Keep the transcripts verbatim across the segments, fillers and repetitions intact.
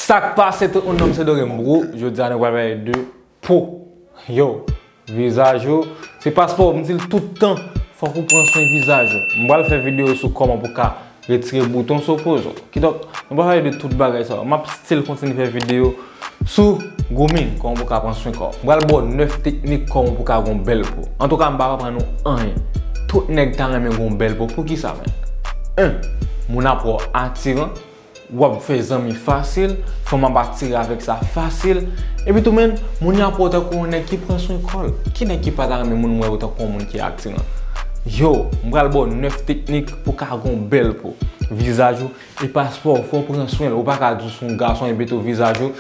Sa k pase tout moun, non m se Dorem Bro. Jodi a nou pral pale de po. Yo, vizaj ou se paspò w. M di l tout tan, fòk ou pran swen vizaj ou. M pral fè videyo sou kòman pou ka retire bouton sou po w. Kidonk, nou pral pale de tout bagay sa yo. M ap still kontinye fè videyo sou grooming, kòman pou ka pran swen kò w. M pral ba w nèf teknik kòman pou ka gon bèl po. Antouka, m pa aprann ou anyen. Tout nèg ta renmen gon bèl po. Poukisa, menn? En, moun ap wè w atiran, w ap fè zanmi fasil, fanm ap atire avèk sa fasil. Epi tou, menn, moun yo ap wè w tankou yon nèg ki pran swen kò l. Ki nèg ki pa ta renmen moun wè yo tankou yon moun ki atiran? Yo, m pral ba w nèf teknik pou ka gon bèl po. Vizaj ou e paspò w, fò w pran swen l. Ou pa ka di w se yon gason epi tou vizaj ou,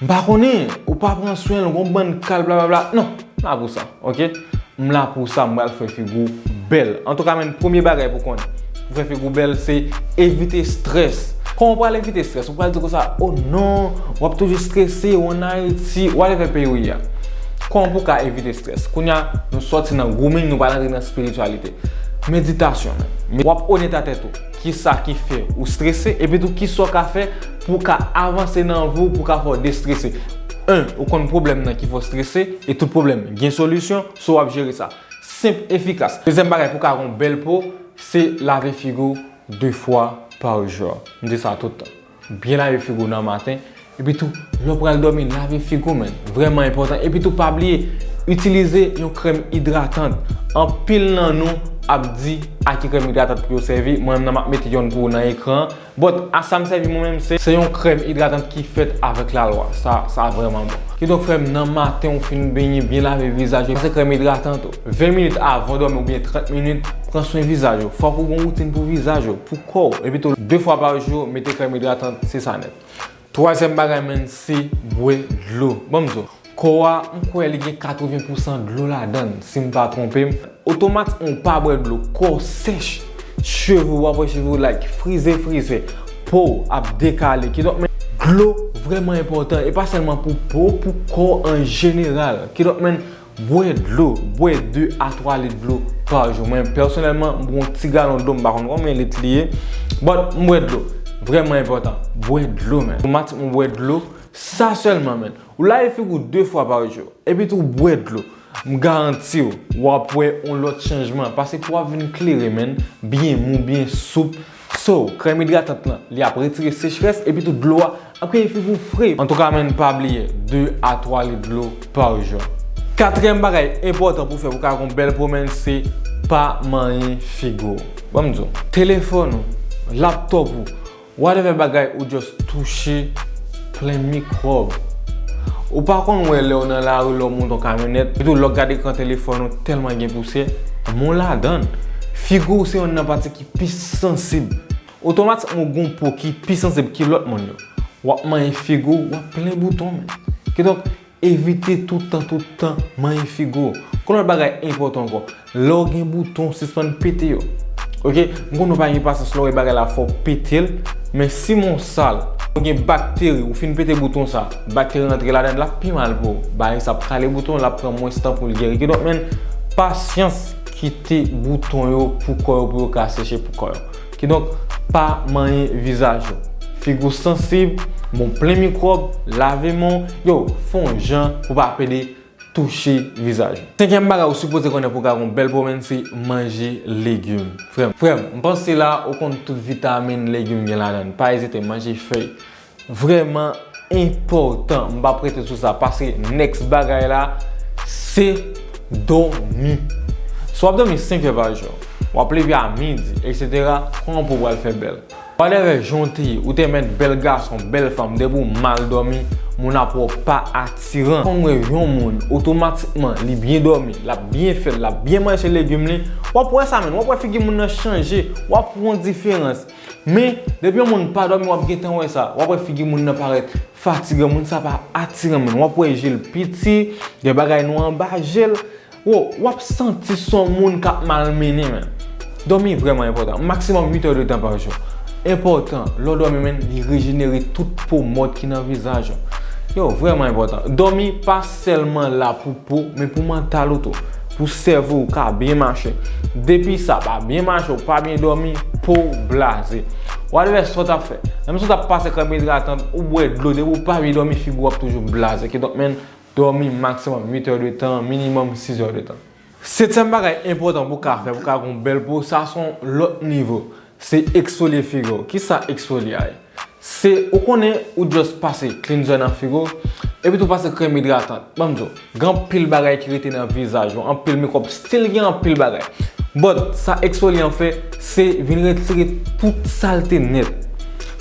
m pa konnen, ou pa pran swen l, gon bann kal blablabla. Non, m la pou sa, oke? M la pou sa, m pral fè figi w bèl. Antouka, menn, premye bagay pou konnen, pou fè figi w bèl, se evite strès. Kòman w pral evite strès? Ou pral di konsa, o non, w ap toujou strese, ou ann Ayiti, whatever peyi w ye a. Kòman pou w ka evite strès? Kounye a, nou sòti nan grooming, nou pral antre nan espirityalite. Meditasyon, menn. W ap onèt a tèt ou. Kisa ki fè ou strese, epi tou kisa w ka fè pou w ka avanse nan vi w, pou w ka fè w destrese. En, ou konn pwoblèm nan ki fè w strese, e tout pwoblèm gen solisyon, so w ap jere sa. Senp, efikas. Dezyèm bagay pou w ka gon bèl po, se lave figi w de fwa pa jou. M di sa tout tan. Byen lave figi w nan maten, epi tou, lè w pral dòmi, lave figi w, menn. Vrèman enpòtan. Epi tou, pa bliye, itilize yon krèm idratant. Anpil nan nou ap di a ki krèm idratant pou yo sèvi. Mwen menm nan, m ap mete yonn pou ou nan ekran an. But a sa m sèvi mwen menm, se, se yon krèm idratant ki fèt avèk lalwa. Sa, sa vrèman bon. Kidonk, frè m, nan maten, ou fin benyen, byen lave vizaj ou, pase krèm idratant ou. Ven minit avan w dòmi oubyen trant minit, pran swen vizaj ou. Fòk ou gon woutin pou vizaj ou, pou kò w. Epi tou, de fwa pa jou, mete krèm idratant, se sa nèt. Twazyèm bagay, menn, se bwè dlo. Ban m di w, kò a, m kwè li gen katreven pousan dlo ladan l, si m pa twonpe m. Otomatikman, ou pa bwè dlo, kò w sèch, cheve w, w ap wè cheve w, like, frize, frize, po w ap dekale. Kidonk, menn, dlo vrèman enpòtan, e pa sèlman pou po, pou kò w an jeneral. Kidonk, menn, bwè dlo, bwè de a twa lit dlo pa jou. Mwen, pèsonèlman, m bwè yon ti galon dlo, m pa konn konbyen lit li ye, but m bwè dlo. Vrèman enpòtan, bwè dlo, menn. Otomatikman, w bwè dlo, sa sèlman, menn. Ou lave figi w de fwa pa jou, epi tou w bwè dlo. M garanti w, w ap wè yon lòt chanjman, paske po w ap vin klere, menn, byen mou, byen soup. So, krèm idratant lan, li ap retire sechrès, epi tou dlo a ap kenbe figi w fre. Antouka, menn, pa bliye, de a twa lit dlo pa jou. Katriyèm bagay enpòtan pou fè pou ka gon bèl po, menn, se pa manyen figi w. Ban m di w, telefòn ou, laptòp ou, whatever bagay ou just touche, plen mikwòb. Ou pa konn wè lè w nan lari, lè w monte yon kamyonèt, epi tou lè w gade ekran telefòn ou tèlman gen pousyè, men w ladan l. Figi w se yonn nan pati ki pi sansib. Otomatikman, ou gon po ki pi sansib ki lòt moun yo. W ap manyen figi w, w ap plen bouton, menn. Kidonk, evite tout tan, tout tan manyen figi w. Gon lòt bagay enpòtan ankò. Lè w gen bouton, sispann pete yo. Oke? M konnen w pa gen pasyans lè w wè bagay la fè w pete l, men si men w sal, ou gen bakteri, ou fin pete bouton sa, bakteri rantre ladan l, l ap pi mal pou ou. Bagay sa ap kale bouton, l ap pran mwens tan pou l geri. Kidonk, menn, pasyans, kite bouton yo pou kò yo, pou yo ka seche pou kò yo. Kidonk, pa manyen vizaj ou. Figi w sansib, men w plen mikwòb, lave men w, yo, fè yon jan pou w pa pede touche vizaj ou. Senkyèm bagay ou sipoze konnen pou w ka gon bèl po, menn, se manje legim. Frè m, frè m, m panse la ou konn tout vitamin legim gen ladan l. Pa ezite, manje fèy. Vrèman enpòtan. M p ap rete sou sa, paske next bagay la, se dòmi. Si w ap dòmi senk è pa jou, w ap leve a midi, etsetera, kòman po w pral fè bèl? Whatever jan w te ye, ou te mèt bèl gason, bèl fanm, depi w mal dòmi, moun ap wè w pa atiran. Konn wè yon moun, otomatikman, li byen dòmi, l ap byen fèt, l ap byen manje legim li, w ap wè sa, menn, w ap wè figi moun nan chanje, w ap wè yon diferans. Men, depi yon moun pa dòmi, w ap gentan wè sa. W ap wè figi moun nan parèt fatigan, moun sa pa atiran, menn. W ap wè je l piti, gen bagay nwa anba je l. Wo, w ap santi se yon moun k ap malmennen, menn. Dòmi vrèman enpòtan. Maksimòm uit è de tan pa jou. Enpòtan, lè w dòmi, menn, li rejenere tout po mòd ki nan vizaj ou. Yo, vrèman enpòtan. Dòmi pa sèlman la pou po, men pou mantal ou tou. Pou sèvo w ka byen mache. Depi sa pa byen mache, w pa byen dòmi, po w blaze. Whatever sa w t ap fè. Menm si w t ap pase krèm idratan, ou bwè dlo, depi w pa byen dòmi, figi w ap toujou blaze. Kidonk, menn, dòmi maksimòm uit è de tan, minimòm sis è de tan. Setyèm bagay enpòtan pou w ka fè, pou w ka gen yon bèl po, sa se yon lòt nivo. Se eksfolye figi w. Kisa eksfolye a ye? Se, ou konnen, ou just pase cleanser nan figi w, epi tou pase krèm idratan. Ban m di w, gen anpil bagay ki rete nan vizaj ou, anpil mikwòb, still gen anpil bagay. But sa eksfolye an fè, se vin retire tout salte nèt.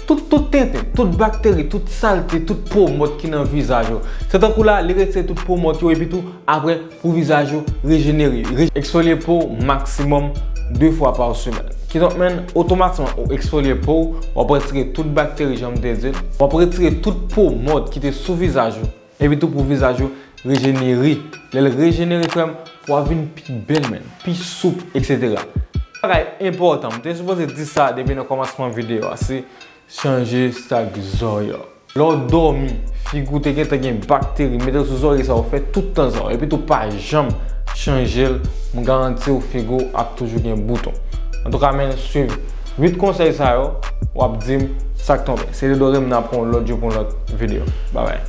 Tout, tout tenten, tout bakteri, tout salte, tout po mòt ki nan vizaj ou. Se tankou la, li retire tout po mòt yo, epi tou, apre, pou vizaj ou rejenere. Re-, eksfolye po w maksimòm de fwa pa semèn. Kidonk, menn, otomatikman, ou eksfolye po w, w ap retire tout bakteri, jan m te di l, w ap retire tout po mòt ki te sou vizaj ou. Epi tou pou vizaj ou rejenere. Lè l rejenere, frè m, w ap vin pi bèl, menn, pi soup, etsetera. Bagay enpòtan, m te sipoze di sa depi nan kòmansman videyo a, se chanje sak zòrèy ou. Lè w dòmi, figi w te gentan gen bakteri, mete l sou zòrèy sa, w fè tout tan sa, epi tou pa janm chanje l, m garanti w figi w ap toujou gen bouton. Antouka, menn, swiv uit konsèy sa yo, w ap di m sa k tonbe. Se Dedo Rem, n ap pran yon lòt jou pou yon lòt videyo. Babay.